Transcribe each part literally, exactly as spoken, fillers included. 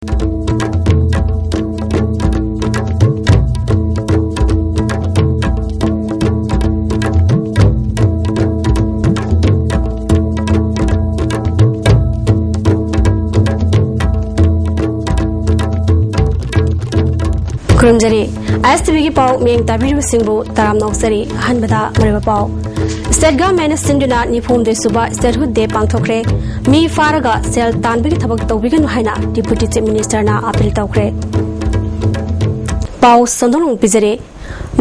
ꯈꯨꯔꯨꯝꯖꯔꯤ꯫ ꯑꯥꯏ ꯑꯦꯁ T ꯚꯤꯒꯤ ꯄꯥꯎ ꯃꯤꯠꯌꯦꯡ ꯇꯥꯕꯤꯔꯤꯕꯁꯤꯡꯕꯨ ꯇꯔꯥꯝꯅ ꯑꯣꯛꯆꯔꯤ꯫ ꯑꯍꯥꯟꯕꯗ ꯃꯔꯨꯑꯣꯏꯕ ꯄꯥꯎ꯫ ꯁ꯭ꯇꯦꯠ ꯒꯚꯔꯟꯃꯦꯟꯠꯅ ꯁꯤꯟꯗꯨꯅ ꯅꯤꯐꯨ ꯍꯨꯝꯗꯣꯏ ꯁꯨꯕ ꯁ꯭ꯇꯦꯠꯍꯨꯗ ꯗꯦ ꯄꯥꯡꯊꯣꯛꯈ꯭ꯔꯦ꯫ ꯃꯤ ꯐꯥꯔꯒ ꯁꯦꯜ ꯇꯥꯟꯕꯒꯤ ꯊꯕꯛ ꯇꯧꯕꯤꯒꯅꯨ ꯍꯥꯏꯅ ꯗꯤꯄꯨꯇꯤ ꯆꯤꯐ ꯃꯤꯅꯤꯁꯇꯔꯅ ꯑꯥꯄꯤꯜ ꯇꯧꯈ꯭ꯔꯦ꯫ ꯄꯥꯎ ꯁꯟꯗꯣꯛꯅ ꯄꯤꯖꯔꯤ꯫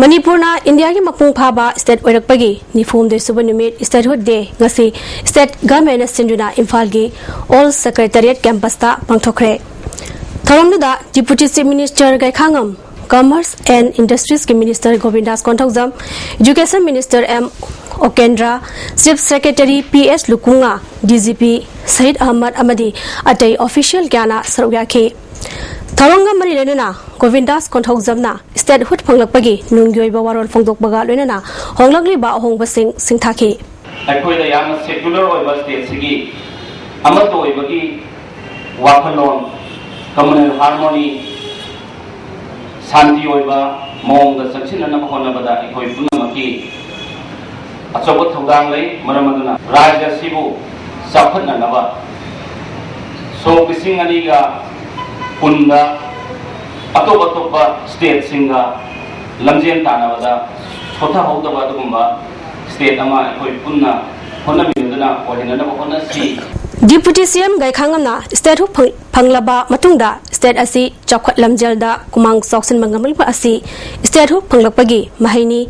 ꯃꯅꯤꯄꯨꯔꯅ ꯏꯟꯗꯤꯌꯥꯒꯤ ꯃꯄꯨꯡ ꯐꯥꯕ ꯁ꯭ꯇꯦꯠ ꯑꯣꯏꯔꯛꯄꯒꯤ ꯅꯤꯐꯨ ꯍꯨꯝꯗꯣꯏ ꯁꯨꯕ ꯅꯨꯃꯤꯠ ꯁ꯭ꯇꯦꯠꯍꯨꯗ ꯗꯦ ꯉꯁꯤ ꯁ꯭ꯇꯦꯠ ꯒꯚꯔꯟꯃꯦꯟꯠꯅ ꯁꯤꯟꯗꯨꯅ ꯏꯝꯐꯥꯜꯒꯤ ꯑꯣꯜ ꯁꯦꯀ꯭ꯔꯦꯇꯔꯤꯌꯦꯠ ꯀꯦꯝꯄꯁꯇ ꯄꯥꯡꯊꯣꯛꯈ꯭ꯔꯦ꯫ ꯊꯧꯔꯝꯗꯨꯗ deputy chief minister Gaikhangam, commerce and ꯏꯟꯗꯁꯇ꯭ꯔꯤꯁꯀꯤ minister Govindas Konthoujam, education minister M Okendra, chief secretary P S Lukunga, D G P Shahid Ahmad ꯑꯃꯗꯤ ꯑꯇꯩ ꯑꯣꯐꯤꯁꯤꯌꯦꯜ ꯀꯌꯥꯅ ꯁꯔꯨꯛ ꯌꯥꯈꯤ꯫ ꯊꯧꯔꯝꯒ ꯃꯔꯤ ꯂꯩꯅꯅ ꯒꯣꯕꯤꯟꯗꯥꯁ ꯀꯣꯟꯊꯧꯖꯝꯅ ꯁ꯭ꯇꯦꯠꯍꯨꯗ ꯐꯪꯂꯛꯄꯒꯤ ꯅꯨꯡꯒꯤ ꯑꯣꯏꯕ ꯋꯥꯔꯣꯜ ꯐꯣꯡꯗꯣꯛꯄꯒ ꯂꯣꯏꯅꯅ ꯍꯣꯡꯂꯛꯂꯤꯕ ꯑꯍꯣꯡꯕꯁꯤꯡ ꯁꯤꯡꯊꯥꯈꯤ꯫ ꯑꯩꯈꯣꯏꯗ ꯌꯥꯝꯅ ꯁꯦꯀ꯭ꯌꯨꯂꯔ ꯑꯣꯏꯕ ꯁ꯭ꯇꯦꯠꯁꯤꯒꯤ ꯑꯃꯠꯇ ꯑꯣꯏꯕꯒꯤ ꯋꯥꯈꯜꯂꯣꯟ, ꯀꯝꯃꯨꯅꯦꯜ ꯍꯥꯔꯃꯣꯅꯤ, ꯁꯥꯟꯇꯤ ꯑꯣꯏꯕ ꯃꯑꯣꯡꯗ ꯆꯪꯁꯤꯟꯅꯅꯕ ꯍꯣꯠꯅꯕꯗ ꯑꯩꯈꯣꯏ ꯄꯨꯝꯅꯃꯛꯀꯤ ꯑꯆꯧꯕ ꯊꯧꯗꯥꯡ ꯂꯩ꯫ ꯃꯔꯝ ꯑꯗꯨꯅ ꯔꯥꯖ꯭ꯌ ꯑꯁꯤꯕꯨ ꯆꯥꯎꯈꯠꯅꯅꯕ ꯁꯣꯛ ꯂꯤꯁꯤꯡ ꯑꯅꯤꯒ ꯀꯨꯟꯗ ꯑꯇꯣꯞ ꯑꯇꯣꯞꯄ ꯁ꯭ꯇꯦꯠꯁꯤꯡꯒ ꯂꯝꯖꯦꯟ ꯇꯥꯟꯅꯕꯗ ꯁꯣꯊꯍꯧꯗꯕ ꯑꯗꯨꯒꯨꯝꯕ ꯁ꯭ꯇꯦꯠ ꯑꯃ ꯑꯩꯈꯣꯏ ꯄꯨꯟꯅ ꯍꯣꯠꯅꯃꯤꯟꯅꯗꯨꯅ ꯑꯣꯏꯍꯟꯅꯅꯕ ꯍꯣꯠꯅꯁꯤ꯫ ꯗꯤꯄꯨꯇꯤ ꯁꯤ ꯑꯦꯝ ꯒꯥꯏꯈꯥꯉꯝꯅ ꯁ꯭ꯇꯦꯠꯍꯨꯗ ꯐꯪ-, ꯐꯪꯂꯕ ꯃꯇꯨꯡꯗ ꯁ꯭ꯇꯦꯠ ꯑꯁꯤ ꯆꯥꯎꯈꯠ ꯂꯝꯖꯦꯜꯗ ꯈꯨꯃꯥꯡ ꯆꯥꯎꯁꯤꯟꯕ ꯉꯝꯂꯤꯕ ꯑꯁꯤ ꯁ꯭ꯇꯦꯠꯍꯨꯗ ꯐꯪꯂꯛꯄꯒꯤ ꯃꯍꯩꯅꯤ꯫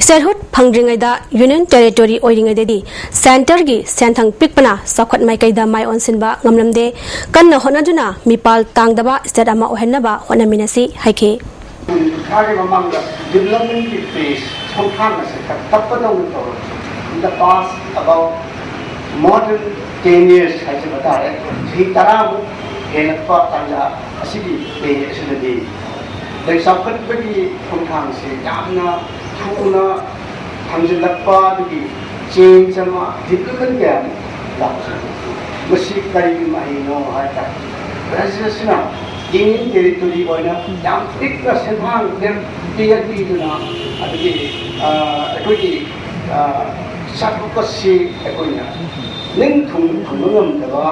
ꯁ꯭ꯇꯦꯠꯍꯨꯗ ꯐꯪꯗ꯭ꯔꯤꯉꯩꯗ ꯌꯨꯅꯤꯌꯟ ꯇꯦꯔꯤꯇꯣꯔꯤ ꯑꯣꯏꯔꯤꯉꯩꯗꯗꯤ ꯁꯦꯟꯇꯔꯒꯤ ꯁꯦꯟꯊꯪ ꯄꯤꯛꯄꯅ ꯆꯥꯎꯈꯠ ꯃꯥꯏꯀꯩꯗ ꯃꯥꯏ ꯑꯣꯟꯁꯤꯟꯕ ꯉꯝꯂꯝꯗꯦ꯫ ꯀꯟꯅ ꯍꯣꯠꯅꯗꯨꯅ ꯃꯤꯄꯥꯜ ꯇꯥꯡꯗꯕ ꯁ꯭ꯇꯦꯠ ꯑꯃ ꯑꯣꯏꯍꯟꯅꯕ ꯍꯣꯠꯅꯃꯤꯟꯅꯁꯤ ꯍꯥꯏꯈꯤ꯫ ꯃꯤꯅꯤꯠ ꯀꯨꯟꯊ꯭ꯔꯥꯒꯤ ꯃꯃꯥꯡꯗ ꯗꯤꯕꯂꯞꯃꯦꯟꯒꯤ ꯄꯦꯁ ꯈꯣꯡꯊꯥꯡ ꯑꯁꯦ ꯈꯔ ꯇꯞꯄꯗꯧꯅ ꯇꯧꯔꯝꯃꯤ꯫ In the past about more than ten years ꯍꯥꯏꯖꯕ ꯇꯥꯔꯦ, ꯆꯍꯤ ꯇꯔꯥꯃꯨꯛ ꯍꯦꯜꯂꯛꯄ ꯇꯥꯟꯖꯥ ꯑꯁꯤꯒꯤ ꯄꯦ ꯑꯁꯤꯗꯗꯤ ꯑꯗꯩ ꯆꯥꯎꯈꯠꯄꯒꯤ ꯈꯣꯡꯊꯥꯡꯁꯦ ꯌꯥꯝꯅ ꯊꯨꯅ ꯊꯥꯡꯖꯤꯜꯂꯛꯄ, ꯑꯗꯨꯒꯤ ꯆꯦꯟꯖ ꯑꯃ, ꯗꯤꯕꯂꯞꯃꯦꯟ ꯀꯌꯥ ꯑꯃ ꯂꯥꯛꯄ꯫ ꯃꯁꯤ ꯀꯔꯤꯒꯤ ꯃꯍꯩꯅꯣ ꯍꯥꯏ ꯇꯥꯔꯗꯤ, ꯔꯥꯖ꯭ꯌ ꯑꯁꯤꯅ ꯌꯨꯅꯤꯌꯟ ꯇꯦꯔꯤꯇꯣꯔꯤ ꯑꯣꯏꯅ ꯌꯥꯝ ꯄꯤꯛꯅ ꯁꯦꯟꯊꯥꯡ ꯄꯤꯔꯛꯄꯤꯗꯨꯅ ꯑꯗꯒꯤ ꯑꯩꯈꯣꯏꯒꯤ ꯆꯥꯎꯈꯠꯄꯁꯤ ꯑꯩꯈꯣꯏꯅ ꯅꯤꯡ ꯊꯨꯡ ꯊꯨꯡꯕ ꯉꯝꯗꯕ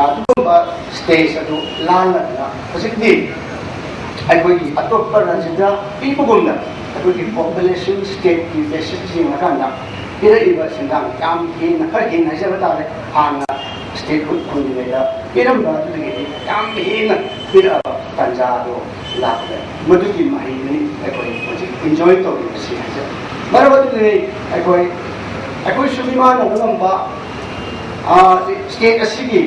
ꯑꯗꯨꯒꯨꯝꯕ ꯁ꯭ꯇꯦꯖ ꯑꯗꯨ ꯂꯥꯜꯂꯗꯅ ꯍꯧꯖꯤꯛꯇꯤ ꯑꯩꯈꯣꯏꯒꯤ ꯑꯇꯣꯞꯄ ꯔꯥꯖ꯭ꯌꯗ ꯄꯤꯕꯒꯨꯝꯅ ꯑꯩꯈꯣꯏꯒꯤ ꯄꯣꯄꯨꯂꯦꯁꯟ ꯁ꯭ꯇꯦꯠꯀꯤ ꯕꯦꯁꯤꯁ ꯌꯦꯡꯉꯀꯥꯟꯗ ꯄꯤꯔꯛꯏꯕ ꯁꯦꯟꯗꯥꯡ ꯌꯥꯝ ꯍꯦꯟꯅ, ꯈꯔ ꯍꯦꯟꯅ ꯍꯥꯏꯖꯕ ꯇꯥꯔꯦ, ꯍꯥꯟꯅ ꯁ꯭ꯇꯦꯠ ꯍꯨꯠ ꯐꯪꯗ꯭ꯔꯤꯉꯩꯗ ꯄꯤꯔꯝꯕ ꯑꯗꯨꯗꯒꯤꯗꯤ ꯌꯥꯝ ꯍꯦꯟꯅ ꯄꯤꯔꯛꯑꯕ ꯇꯥꯟꯖꯥꯗꯣ ꯂꯥꯛꯂꯦ꯫ ꯃꯗꯨꯒꯤ ꯃꯍꯩꯗꯨꯅꯤ ꯑꯩꯈꯣꯏ ꯍꯧꯖꯤꯛ ꯏꯟꯖꯣꯏ ꯇꯧꯔꯤꯕꯁꯤ ꯍꯥꯏꯖꯕ꯫ ꯃꯔꯝ ꯑꯗꯨꯅꯅꯤ ꯑꯩꯈꯣꯏ, ꯑꯩꯈꯣꯏꯁꯨ ꯃꯤꯃꯥꯟꯅꯕ ꯉꯝꯕ, ꯁ꯭ꯇꯦꯠ ꯑꯁꯤꯒꯤ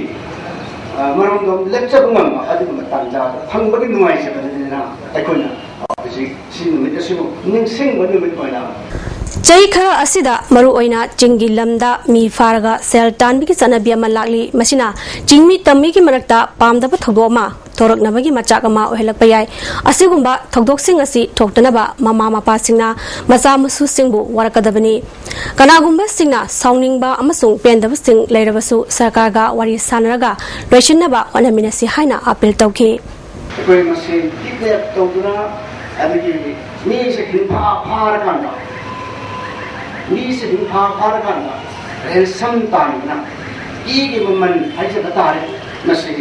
ꯃꯔꯝꯗꯣ ꯂꯦꯞꯆꯕ ꯉꯝꯕ ꯑꯗꯨꯒꯨꯝꯕ ꯇꯥꯟꯖꯥꯗꯣ ꯐꯪꯕꯒꯤ ꯅꯨꯡꯉꯥꯏꯖꯕꯗꯨꯅꯤꯅ ꯑꯩꯈꯣꯏꯅ ꯍꯧꯖꯤꯛ ꯁꯤ ꯅꯨꯃꯤꯠ ꯑꯁꯤꯕꯨ ꯅꯤꯡꯁꯤꯡꯕ ꯅꯨꯃꯤꯠ ꯑꯣꯏꯅ꯫ ꯆꯍꯤ ꯈꯔ ꯑꯁꯤꯗ ꯃꯔꯨꯑꯣꯏꯅ ꯆꯤꯡꯒꯤ ꯂꯝꯗ ꯃꯤ ꯐꯥꯔꯒ ꯁꯦꯜ ꯇꯥꯟꯕꯒꯤ ꯆꯠꯅꯕꯤ ꯑꯃ ꯂꯥꯛꯂꯤ꯫ ꯃꯁꯤꯅ ꯆꯤꯡꯃꯤ ꯇꯝꯃꯤꯒꯤ ꯃꯔꯛꯇ ꯄꯥꯝꯗꯕ ꯊꯧꯗꯣꯛ ꯑꯃ ꯊꯣꯔꯛꯅꯕꯒꯤ ꯃꯆꯥꯛ ꯑꯃ ꯑꯣꯏꯍꯜꯂꯛꯄ ꯌꯥꯏ꯫ ꯑꯁꯤꯒꯨꯝꯕ ꯊꯧꯗꯣꯛꯁꯤꯡ ꯑꯁꯤ ꯊꯣꯛꯇꯅꯕ ꯃꯃꯥ ꯃꯄꯥꯁꯤꯡꯅ ꯃꯆꯥ ꯃꯁꯨꯁꯤꯡꯕꯨ ꯋꯥꯔꯛꯀꯗꯕꯅꯤ꯫ ꯀꯅꯥꯒꯨꯝꯕꯁꯤꯡꯅ ꯁꯥꯎꯅꯤꯡꯕ ꯑꯃꯁꯨꯡ ꯄꯦꯟꯗꯕꯁꯤꯡ ꯂꯩꯔꯕꯁꯨ ꯁꯔꯀꯥꯔꯒ ꯋꯥꯔꯤ ꯁꯥꯅꯔꯒ ꯂꯣꯏꯁꯤꯟꯅꯕ ꯍꯣꯠꯅꯃꯤꯟꯅꯁꯤ ꯍꯥꯏꯅ ꯑꯥꯄꯤꯜ ꯇꯧꯈꯤ꯫ ꯑꯩꯈꯣꯏ ꯃꯁꯦꯟ ꯀꯤꯗꯅꯦꯞ ꯇꯧꯗꯨꯅ ꯑꯗꯒꯤ ꯃꯤꯁꯦ ꯍꯤꯡꯐꯥ ꯐꯥꯔꯀꯥꯟꯗ, ꯃꯤꯁꯦ ꯍꯤꯡꯐꯥ ꯐꯥꯔꯀꯥꯟꯗ ꯔꯦꯟꯁꯝ ꯇꯥꯟꯗꯅ ꯏꯒꯤ ꯃꯃꯜ ꯍꯥꯏꯖꯕ ꯇꯥꯔꯦ, ꯃꯁꯤ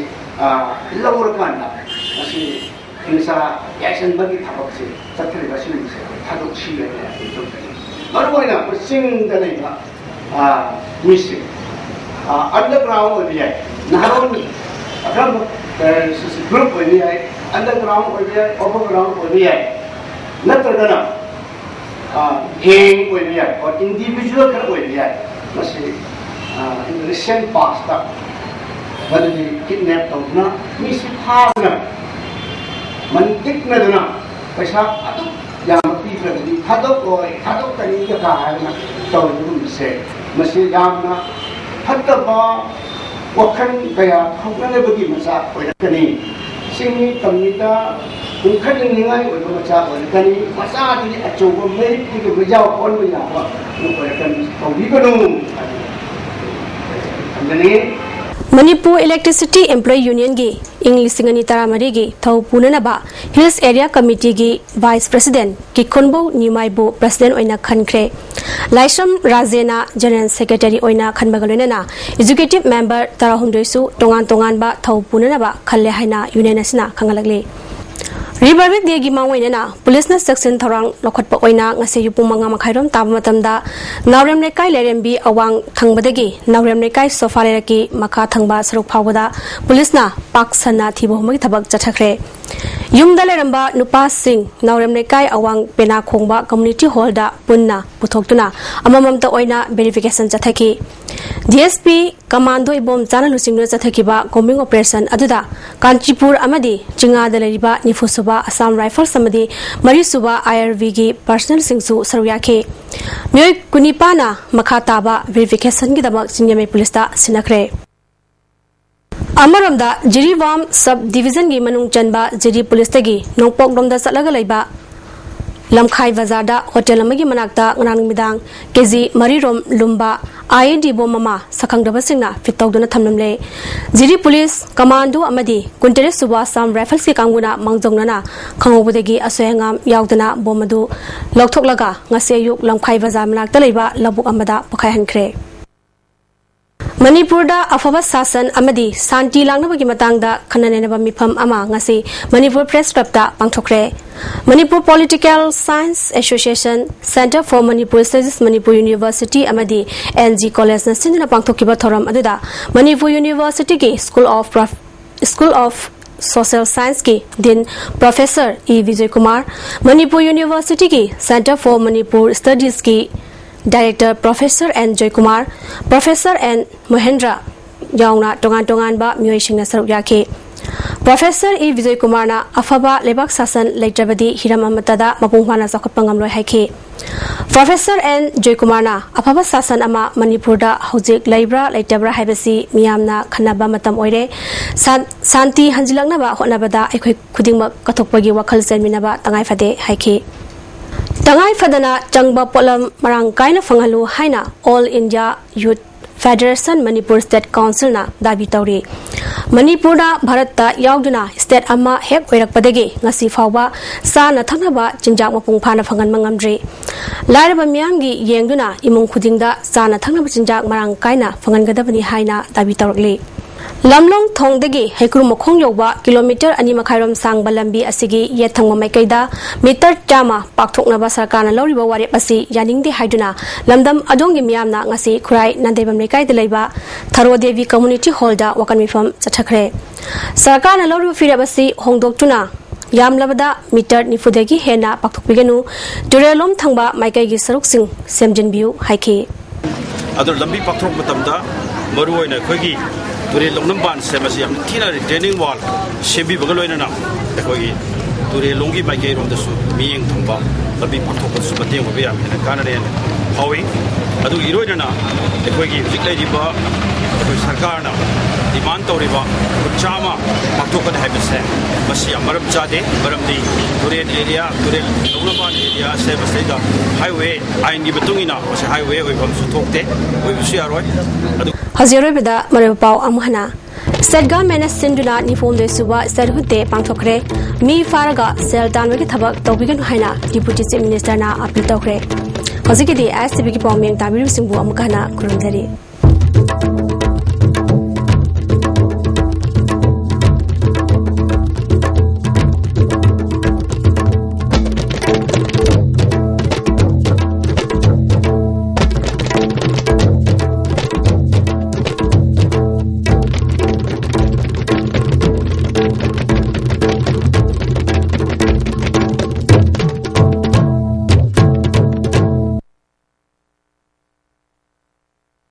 ꯂꯧꯔꯀꯥꯟꯗ ꯃꯁꯤ ꯍꯤꯡꯁꯥ ꯌꯥꯏꯁꯟꯕꯒꯤ ꯊꯕꯛꯁꯦ ꯆꯠꯊꯔꯤꯕ ꯑꯁꯤꯒꯨꯝꯕꯁꯦ ꯑꯩꯈꯣꯏ ꯊꯥꯗꯣꯛꯁꯤ ꯍꯥꯏꯅ ꯑꯩꯈꯣꯏ ꯇꯧꯖꯔꯤ꯫ ꯃꯔꯨꯑꯣꯏꯅ ꯑꯩꯈꯣꯏ ꯆꯤꯡꯗ ꯂꯩꯕ ꯃꯤꯁꯤꯡ ꯑꯟꯗꯔꯒ꯭ꯔꯥꯎꯟ ꯑꯣꯏꯕ ꯌꯥꯏ, ꯅꯍꯥꯔꯣꯟ ꯑꯀꯔꯝꯕ ꯒ꯭ꯔꯨꯞ ꯑꯣꯏꯕ ꯌꯥꯏ, ꯑꯟꯗꯔꯒ꯭ꯔꯥꯎꯟ ꯑꯣꯏꯕ ꯌꯥꯏ, ꯑꯣꯚꯔꯒ꯭ꯔꯥꯎꯟ ꯑꯣꯏꯕ ꯌꯥꯏ, ꯅꯠꯇ꯭ꯔꯒꯅ ꯒꯦꯡ ꯑꯣꯏꯕ ꯌꯥꯏ, ꯑꯣꯔ ꯏꯟꯗꯤꯚꯤꯖꯨꯋꯦꯜ ꯈꯔ ꯑꯣꯏꯕ ꯌꯥꯏ꯫ ꯃꯁꯤ ꯔꯤꯁꯦꯟ ꯄꯥꯁꯇ ꯃꯗꯨꯗꯤ ꯀꯤꯗꯅꯦꯞ ꯇꯧꯗꯨꯅ ꯃꯤꯁꯤ ꯐꯥꯗꯨꯅ ꯃꯟꯇꯤꯛꯅꯗꯨꯅ ꯄꯩꯁꯥ ꯑꯗꯨꯛ ꯌꯥꯝꯅ ꯄꯤꯗ꯭ꯔꯒꯗꯤ ꯊꯥꯗꯣꯛꯑꯣꯏ, ꯊꯥꯗꯣꯛꯀꯅꯤꯒ ꯀꯥ ꯍꯥꯏꯗꯅ ꯇꯧꯔꯤꯕꯒꯨꯝꯕꯁꯦ ꯃꯁꯤ ꯌꯥꯝꯅ ꯐꯠꯇꯕ ꯋꯥꯈꯜ ꯀꯌꯥ ꯊꯣꯛꯅꯅꯕꯒꯤ ꯃꯆꯥꯛ ꯑꯣꯏꯔꯛꯀꯅꯤ꯫ ꯆꯤꯡꯃꯤ ꯇꯝꯃꯤꯗ ꯄꯨꯡꯈꯠꯅꯤꯡꯉꯥꯏ ꯑꯣꯏꯕ ꯃꯆꯥꯛ ꯑꯣꯏꯔꯛꯀꯅꯤ꯫ ꯃꯆꯥꯗꯒꯤ ꯑꯆꯧꯕ ꯃꯩꯔꯤꯛꯇꯒꯤ ꯃꯩꯖꯥꯎ ꯑꯣꯟꯕ ꯌꯥꯕ ꯑꯗꯨ ꯑꯣꯏꯔꯛꯀꯅꯤ꯫ ꯇꯧꯕꯤꯒꯅꯨ ꯍꯥꯏꯅ ꯊꯝꯖꯅꯤꯡꯉꯤ꯫ ꯃꯅꯤꯄꯨꯔ ꯏꯂꯦꯛꯇ꯭ꯔꯤꯁꯤꯇꯤ ꯏꯝꯄ꯭ꯂꯣꯌꯤ ꯌꯨꯅꯤꯌꯟꯒꯤ ꯏꯪ ꯂꯤꯁꯤꯡ ꯑꯅꯤ ꯇꯔꯥꯃꯔꯤꯒꯤ ꯊꯧ ꯄꯨꯅꯅꯕ ꯍꯤꯜꯁ ꯑꯦꯔꯤꯌꯥ ꯀꯃꯤꯇꯤꯒꯤ ꯚꯥꯏꯁ ꯄ꯭ꯔꯁꯤꯗꯦꯟ ꯀꯤꯈꯣꯟꯕꯧ ꯅꯤꯃꯥꯏꯕꯨ ꯄ꯭ꯔꯁꯤꯗꯦꯟ ꯑꯣꯏꯅ ꯈꯟꯈ꯭ꯔꯦ꯫ ꯂꯥꯏꯁ꯭ꯔꯝ ꯔꯥꯖꯦꯅ ꯖꯦꯅꯔꯦꯜ ꯁꯦꯀ꯭ꯔꯦꯇꯔꯤ ꯑꯣꯏꯅ ꯈꯟꯕꯒ ꯂꯣꯏꯅꯅ ꯑꯦꯛꯖꯤꯀ꯭ꯌꯨꯇꯤꯚ ꯃꯦꯝꯕꯔ ꯇꯔꯥꯍꯨꯝꯗꯣꯏꯁꯨ ꯇꯣꯉꯥꯟ ꯇꯣꯉꯥꯟꯕ ꯊꯧ ꯄꯨꯅꯅꯕ ꯈꯜꯂꯦ ꯍꯥꯏꯅ ꯌꯨꯅꯤꯌꯟ ꯑꯁꯤꯅ ꯈꯪꯍꯜꯂꯛꯂꯤ꯫ ꯔꯤꯄꯕ꯭ꯂꯤꯛ ꯗꯦꯒꯤ ꯃꯥꯡꯑꯣꯏꯅꯅ ꯄꯨꯂꯤꯁꯅ ꯆꯦꯛꯁꯤꯟ ꯊꯧꯔꯥꯡ ꯂꯧꯈꯠꯄ ꯑꯣꯏꯅ ꯉꯁꯤ ꯑꯌꯨꯛ ꯄꯨꯡ ꯃꯉꯥ ꯃꯈꯥꯏꯔꯣꯝ ꯇꯥꯕ ꯃꯇꯝꯗ ꯅꯥꯎꯔꯦꯝ ꯂꯩꯀꯥꯏ ꯂꯩꯔꯦꯝꯕꯤ ꯑꯋꯥꯡ ꯊꯪꯕꯗꯒꯤ ꯅꯥꯎꯔꯦꯝ ꯂꯩꯀꯥꯏ ꯁꯣꯐꯥ ꯂꯩꯔꯛꯀꯤ ꯃꯈꯥ ꯊꯪꯕ ꯁꯔꯨꯛ ꯐꯥꯎꯕꯗ ꯄꯨꯂꯤꯁꯅ ꯄꯥꯛ ꯁꯟꯅ ꯊꯤꯕ ꯍꯨꯝꯕꯒꯤ ꯊꯕꯛ ꯆꯠꯊꯈ꯭ꯔꯦ꯫ ꯌꯨꯝꯗ ꯂꯩꯔꯝꯕ ꯅꯨꯄꯥꯁꯤꯡ ꯅꯥꯎꯔꯦꯝ ꯂꯩꯀꯥꯏ ꯑꯋꯥꯡ ꯄꯦꯅꯥ ꯈꯣꯡꯕ ꯀꯝꯃ꯭ꯌꯨꯅꯤꯇꯤ ꯍꯣꯜꯗ ꯄꯨꯟꯅ ꯄꯨꯊꯣꯛꯇꯨꯅ ꯑꯃꯃꯝꯇ ꯑꯣꯏꯅ verification ꯆꯠꯊꯈꯤ꯫ D S P commando ꯏꯕꯣꯝꯆꯥꯅ ꯂꯨꯆꯤꯡꯗꯨꯅ ꯆꯠꯊꯈꯤꯕ ꯀꯣꯝꯕꯤꯡ ꯑꯣꯄꯔꯦꯁꯟ ꯑꯗꯨꯗ ꯀꯥꯟꯆꯤꯄꯨꯔ ꯑꯃꯗꯤ ꯆꯤꯡꯉꯥꯗ ꯂꯩꯔꯤꯕ ꯅꯤꯐꯨ ꯁꯨꯕ ꯑꯁꯥꯝ ꯔꯥꯏꯐꯜꯁ ꯑꯃꯗꯤ ꯃꯔꯤ ꯁꯨꯕ ꯑꯥꯏ ꯑꯥꯔ ꯕꯤꯒꯤ ꯄꯥꯔꯁꯅꯦꯜꯁꯤꯡꯁꯨ ꯁꯔꯨꯛ ꯌꯥꯈꯤ꯫ ꯃꯤꯑꯣꯏ ꯀꯨꯟꯅꯤꯄꯥꯟꯅ ꯃꯈꯥ ꯇꯥꯕ ꯚꯦꯔꯤꯐꯤꯀꯦꯁꯟꯒꯤꯗꯃꯛ ꯆꯤꯡꯖꯃꯩ ꯄꯨꯂꯤꯁꯇ ꯁꯤꯟꯅꯈ꯭ꯔꯦ꯫ ꯑꯃꯔꯣꯝꯗ ꯖꯤꯔꯤꯕꯥꯝ ꯁꯕ ꯗꯤꯕꯤꯖꯟꯒꯤ ꯃꯅꯨꯡ ꯆꯟꯕ ꯖꯤꯔꯤ ꯄꯨꯂꯤꯁꯇꯒꯤ ꯅꯣꯡꯄꯣꯛꯂꯣꯝꯗ ꯆꯠꯂꯒ ꯂꯩꯕ ꯂꯝꯈꯥꯏ ꯕꯖꯥꯔꯗ ꯍꯣꯇꯦꯜ ꯑꯃꯒꯤ ꯃꯅꯥꯛꯇ ꯉꯔꯥꯡ ꯅꯨꯃꯤꯗꯥꯡ ꯀꯦ ꯖꯤ ꯃꯔꯤꯔꯣꯝ ꯂꯨꯝꯕ ꯑꯥꯏ ꯏ ꯗꯤ ꯕꯣꯝ ꯑꯃ ꯁꯛꯈꯪꯗꯕꯁꯤꯡꯅ ꯐꯤꯠ ꯇꯧꯗꯨꯅ ꯊꯝꯂꯝꯂꯦ꯫ ꯖꯤꯔꯤ ꯄꯨꯂꯤꯁ ꯀꯃꯥꯟꯗꯣ ꯑꯃꯗꯤ ꯀꯨꯟꯇꯔꯦꯠ ꯁꯨꯕ ꯑꯁꯥꯝ ꯔꯥꯏꯐꯜꯁꯀꯤ ꯀꯥꯡꯕꯨꯅ ꯃꯥꯡꯖꯧꯅꯅ ꯈꯪꯍꯧꯕꯗꯒꯤ ꯑꯁꯣꯏ ꯑꯉꯥꯝ ꯌꯥꯎꯗꯅ ꯕꯣꯝ ꯑꯗꯨ ꯂꯧꯊꯣꯛꯂꯒ ꯉꯁꯤ ꯑꯌꯨꯛ ꯂꯝꯈꯥꯏ ꯕꯖꯥꯔ ꯃꯅꯥꯛꯇ ꯂꯩꯕ ꯂꯧꯕꯨꯛ ꯑꯃꯗ ꯄꯣꯈꯥꯏꯍꯟꯈ꯭ꯔꯦ꯫ ꯃꯅꯤꯄꯨꯔꯗ ꯑꯐꯕ ꯁꯥꯁꯟ ꯑꯃꯗꯤ ꯁꯥꯟꯇꯤ ꯂꯥꯛꯅꯕꯒꯤ ꯃꯇꯥꯡꯗ ꯈꯟꯅ ꯅꯩꯅꯕ ꯃꯤꯐꯝ ꯑꯃ ꯉꯁꯤ ꯃꯅꯤꯄꯨꯔ ꯄ꯭ꯔꯦꯁ ꯀ꯭ꯂꯕꯇ ꯄꯥꯡꯊꯣꯛꯈ꯭ꯔꯦ꯫ Manipur political science association, centre for Manipur studies, Manipur university ꯑꯃꯗꯤ ꯑꯦꯟ ꯖꯤ ꯀꯣꯂꯦꯖꯅ ꯁꯤꯟꯗꯨꯅ ꯄꯥꯡꯊꯣꯛꯈꯤꯕ ꯊꯧꯔꯝ ꯑꯗꯨꯗ ꯃꯅꯤꯄꯨꯔ ꯌꯨꯅꯤꯚꯔꯁꯤꯇꯤꯒꯤ school of prof-, school of social ꯁꯥꯏꯟꯁꯀꯤ dean professor E Bijoy Kumar, Manipur ꯌꯨꯅꯤꯚꯔꯁꯤꯇꯤꯒꯤ ꯁꯦꯟꯇꯔ ꯐꯣꯔ ꯃꯅꯤꯄꯨꯔ ꯁ꯭ꯇꯗꯤꯁꯀꯤ director professor N Joykumar, professor N Mohendra ꯌꯥꯎꯅ ꯇꯣꯉꯥꯟ ꯇꯣꯉꯥꯟꯕ ꯃꯤꯑꯣꯏꯁꯤꯡꯅ ꯁꯔꯨꯛ ꯌꯥꯈꯤ꯫ ꯄ꯭ꯔꯣꯐꯦꯁꯔ ꯏ ꯕꯤꯖꯣꯏ ꯀꯨꯃꯥꯔꯅ ꯑꯐꯕ ꯂꯩꯕꯥꯛ ꯁꯥꯁꯟ ꯂꯩꯇ꯭ꯔꯕꯗꯤ ꯍꯤꯔꯝ ꯑꯃꯠꯇꯗ ꯃꯄꯨꯡ ꯐꯥꯅ ꯆꯥꯎꯈꯠꯄ ꯉꯝꯂꯣꯏ ꯍꯥꯏꯈꯤ꯫ ꯄ꯭ꯔꯣꯐꯦꯁꯔ ꯑꯦꯟ ꯖꯣꯏꯀꯨꯃꯥꯔꯅ ꯑꯐꯕ ꯁꯥꯁꯟ ꯑꯃ ꯃꯅꯤꯄꯨꯔꯗ ꯍꯧꯖꯤꯛ ꯂꯩꯕ꯭ꯔꯥ ꯂꯩꯇꯕ꯭ꯔꯥ ꯍꯥꯏꯕꯁꯤ ꯃꯤꯌꯥꯝꯅ ꯈꯟꯅꯕ ꯃꯇꯝ ꯑꯣꯏꯔꯦ꯫ ꯁꯥꯟ-, ꯁꯥꯟꯇꯤ ꯍꯟꯖꯤꯜꯂꯛꯅꯕ ꯍꯣꯠꯅꯕꯗ ꯑꯩꯈꯣꯏ ꯈꯨꯗꯤꯡꯃꯛ ꯀꯠꯊꯣꯛꯄꯒꯤ ꯋꯥꯈꯜ ꯆꯦꯟꯃꯤꯟꯅꯕ ꯇꯉꯥꯏ ꯐꯗꯦ ꯍꯥꯏꯈꯤ꯫ ꯇꯉꯥꯏ ꯐꯗꯅ ꯆꯪꯕ ꯄꯣꯠꯂꯝ ꯃꯔꯥꯡ ꯀꯥꯏꯅ ꯐꯪꯍꯜꯂꯨ ꯍꯥꯏꯅ ꯑꯣꯜ ꯏꯟꯗꯤꯌꯥ ꯌꯨꯠ Federation Manipur State Councilꯅ ꯗꯥꯕꯤ ꯇꯧꯔꯤ꯫ ꯃꯅꯤꯄꯨꯔꯗ ꯚꯥꯔꯠꯇ ꯌꯥꯎꯗꯨꯅ state ꯑꯃ ꯍꯦꯛ ꯑꯣꯏꯔꯛꯄꯗꯒꯤ ꯉꯁꯤ ꯐꯥꯎꯕ ꯆꯥꯅ ꯊꯛꯅꯕ ꯆꯤꯟꯖꯥꯛ ꯃꯄꯨꯡ ꯐꯥꯅ ꯐꯪꯍꯟꯕ ꯉꯝꯗ꯭ꯔꯤ꯫ ꯂꯥꯏꯔꯕ ꯃꯤꯌꯥꯝꯒꯤ ꯌꯦꯡꯗꯨꯅ ꯏꯃꯨꯡ ꯈꯨꯗꯤꯡꯗ ꯆꯥꯅ ꯊꯛꯅꯕ ꯆꯤꯟꯖꯥꯛ ꯃꯔꯥꯡ ꯀꯥꯏꯅ ꯐꯪꯍꯟꯒꯗꯕꯅꯤ ꯍꯥꯏꯅ ꯗꯥꯕꯤ ꯇꯧꯔꯛꯂꯤ꯫ ꯂꯝꯂꯣꯡ ꯊꯣꯡꯗꯒꯤ ꯍꯩꯀ꯭ꯔꯨ ꯃꯈꯣꯡ ꯌꯧꯕ ꯀꯤꯂꯣꯃꯤꯇꯔ ꯑꯅꯤ ꯃꯈꯥꯏꯔꯣꯝ ꯁꯥꯡꯕ ꯂꯝꯕꯤ ꯑꯁꯤꯒꯤ ꯌꯦꯠ ꯊꯪꯕ ꯃꯥꯏꯀꯩꯗ ꯃꯤꯇꯔ ꯆꯥꯝꯃ ꯄꯥꯛꯊꯣꯛꯅꯕ ꯁꯔꯀꯥꯔꯅ ꯂꯧꯔꯤꯕ ꯋꯥꯔꯦꯞ ꯑꯁꯤ ꯌꯥꯅꯤꯡꯗꯦ ꯍꯥꯏꯗꯨꯅ ꯂꯝꯗꯝ ꯑꯗꯣꯝꯒꯤ ꯃꯤꯌꯥꯝꯅ ꯉꯁꯤ ꯈꯨꯔꯥꯏ ꯅꯥꯟꯗꯩꯕꯝ ꯂꯩꯀꯥꯏꯗ ꯂꯩꯕ ꯊꯔꯣ ꯗꯦꯕꯤ ꯀꯝꯃ꯭ꯌꯨꯅꯤꯇꯤ ꯍꯣꯜꯗ ꯋꯥꯀꯠ ꯃꯤꯐꯝ ꯆꯠꯊꯈ꯭ꯔꯦ꯫ ꯁꯔꯀꯥꯔꯅ ꯂꯧꯔꯤꯕ ꯐꯤꯔꯦꯞ ꯑꯁꯤ ꯍꯣꯡꯗꯣꯛꯇꯨꯅ ꯌꯥꯝꯂꯕꯗ ꯃꯤꯇꯔ ꯅꯤꯐꯨꯗꯒꯤ ꯍꯦꯟꯅ ꯄꯥꯛꯊꯣꯛꯄꯤꯒꯅꯨ, ꯇꯨꯔꯦꯜꯂꯣꯝ ꯊꯪꯕ ꯃꯥꯏꯀꯩꯒꯤ ꯁꯔꯨꯛꯁꯤꯡ ꯁꯦꯝꯖꯤꯟꯕꯤꯌꯨ ꯍꯥꯏꯈꯤ꯫ ꯑꯗꯨ ꯂꯝꯕꯤ ꯄꯥꯛꯊꯣꯔꯛꯄ ꯃꯇꯝꯗ ꯃꯔꯨꯑꯣꯏꯅ ꯑꯩꯈꯣꯏꯒꯤ ꯇꯨꯔꯦꯜ ꯂꯧꯅꯝꯕꯥꯟ ꯁꯦꯝꯕꯁꯤ ꯌꯥꯝ ꯊꯤꯅ retaining wall ꯁꯦꯝꯕꯤꯕꯒ ꯂꯣꯏꯅꯅ ꯑꯩꯈꯣꯏꯒꯤ ꯇꯨꯔꯦꯜ ꯂꯣꯝꯒꯤ ꯃꯥꯏꯀꯩꯔꯣꯝꯗꯁꯨ ꯃꯤꯠꯌꯦꯡ ꯊꯝꯕ ꯂꯝꯕꯤ ꯄꯥꯛꯊꯣꯛꯄꯗꯁꯨ ꯃꯇꯦꯡ ꯑꯣꯏꯕ ꯌꯥꯝ ꯍꯦꯟꯅ ꯀꯥꯟꯅꯔꯦꯅ ꯐꯥꯎꯏ꯫ ꯑꯗꯨꯒ ꯏꯔꯣꯏꯅꯅ ꯑꯩꯈꯣꯏꯒꯤ ꯍꯧꯖꯤꯛ ꯂꯩꯔꯤꯕ ꯑꯩꯈꯣꯏ ꯁꯔꯀꯥꯔꯅ demand ꯇꯧꯔꯤꯕ ꯐꯨꯠ ꯆꯥꯝꯃ ꯄꯥꯛꯊꯣꯛꯀꯅꯤ ꯍꯥꯏꯕꯁꯦ ꯃꯁꯤ ꯌꯥꯝ ꯃꯔꯝ ꯆꯥꯗꯦ꯫ ꯃꯔꯝꯗꯤ ꯇꯨꯔꯦꯜ area, ꯇꯨꯔꯦꯜ ꯂꯧꯅꯕꯥꯟ area ꯁꯦꯝꯕꯁꯤꯗꯩꯗ highway ꯑꯥꯏꯟꯒꯤ ꯃꯇꯨꯡ ꯏꯟꯅ ꯃꯁꯤ highway ꯑꯣꯏꯐꯝꯁꯨ ꯊꯣꯛꯇꯦ, ꯑꯣꯏꯕꯁꯨ ꯌꯥꯔꯣꯏ꯫ ꯑꯗꯨ ꯍꯧꯖꯤꯛ ꯑꯔꯣꯏꯕꯗ ꯃꯔꯨꯑꯣꯏꯕ ꯄꯥꯎ ꯑꯃꯨꯛ ꯍꯟꯅ꯫ State governmentꯅ ꯁꯤꯟꯗꯨꯅ ꯅꯤꯐꯨꯍꯨꯝꯗꯣꯏ ꯁꯨꯕ statehood day ꯄꯥꯡꯊꯣꯛꯈ꯭ꯔꯦ꯫ ꯃꯤ ꯐꯥꯔꯒ ꯁꯦꯜ ꯇꯥꯟꯕꯒꯤ ꯊꯕꯛ ꯇꯧꯕꯤꯒꯅꯨ ꯍꯥꯏꯅ Deputy Chief Ministerꯅ appeal ꯇꯧꯈ꯭ꯔꯦ꯫ ꯍꯧꯖꯤꯛꯀꯤꯗꯤ ISTVꯒꯤ ꯄꯥꯎ ꯃꯤꯌꯦꯡ ꯇꯥꯕꯤꯔꯤꯕꯁꯤꯡꯕꯨ ꯑꯃꯨꯛꯀ ꯍꯟꯅ ꯈꯨꯔꯨꯝꯖꯔꯤ꯫